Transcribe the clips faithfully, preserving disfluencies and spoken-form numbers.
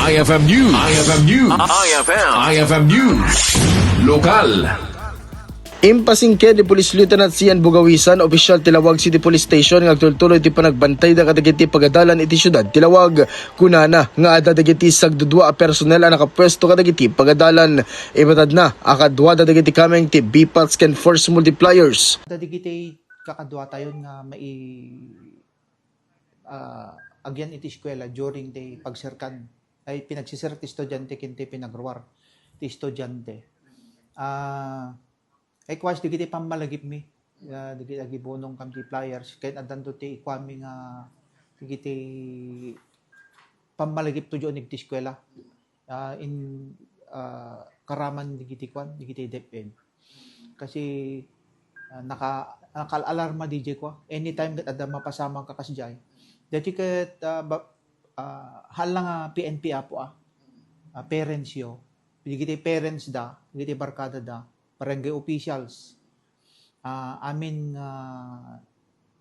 I F M News. I F M News. I F M. I F M News. Lokal. Impasingked ni Police Lieutenant Cian Bugawisan, opisyal ti Laoag City Police Station, nga agtultuloy ti panagbantayda kadagiti pagadalan iti siudad ti Laoag. Kunana nga adda dagiti sagdudua a personnel a nakapuesto kadagiti pagadalan. Imatadna a kaduada dagiti kameng ti B pats ken force multipliers. Adda dagiti kakaduatayon nga mai-, ah, agyan iti eskuela during ti pagserkan, ay, pinagsiserk ti estudiante ken ti pinagruar ti estudiante. Ah, ay, kuas dagiti pammalagipmi, ah, dagiti agibunong kam ti flyers, ken addanto ti ikuami nga dagiti pammalagipto diay uneg ti eskuela. Ah, in, ah, karaman dagiti kuan, dagiti DepEd. Kasi, ah, naka-, nakaal-alarma diay kua. Anytime ket adda mapasamak a kasdiay. Dati ket, ah, ba-, ah, haan la nga P N P apo, ah. Ah, parents yo. Dagiti parents da, dagiti barkada da, barangay officials. Ah, amin nga,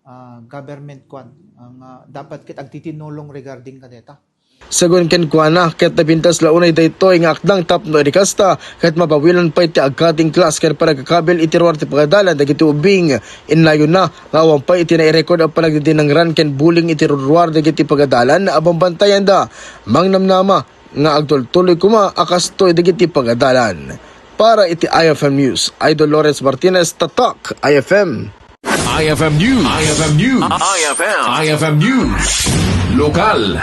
ah, government kuan, ah, nga dapat ket agtitinulong regarding kadeta. Sagun kenkuana, ket napintas la unay daytoy nga aknang tapno idi kasta, ket mabawilan pay ti agcutting class ken panagkakabil iti ruar ti pagadalan dagiti ubbing. Innayonna nga awan pay iti nairecord a panagdidinangran ken bullying iti ruruar dagiti pagadalan a bambantayan da. Mangnamnama nga agtultuloy koma a kastoy dagiti pagadalan. Para iti I F M News, Idol Lawrence Martinez, Tatak, I F M. I F M News. I F M News. I F M. I F M News. Lokal.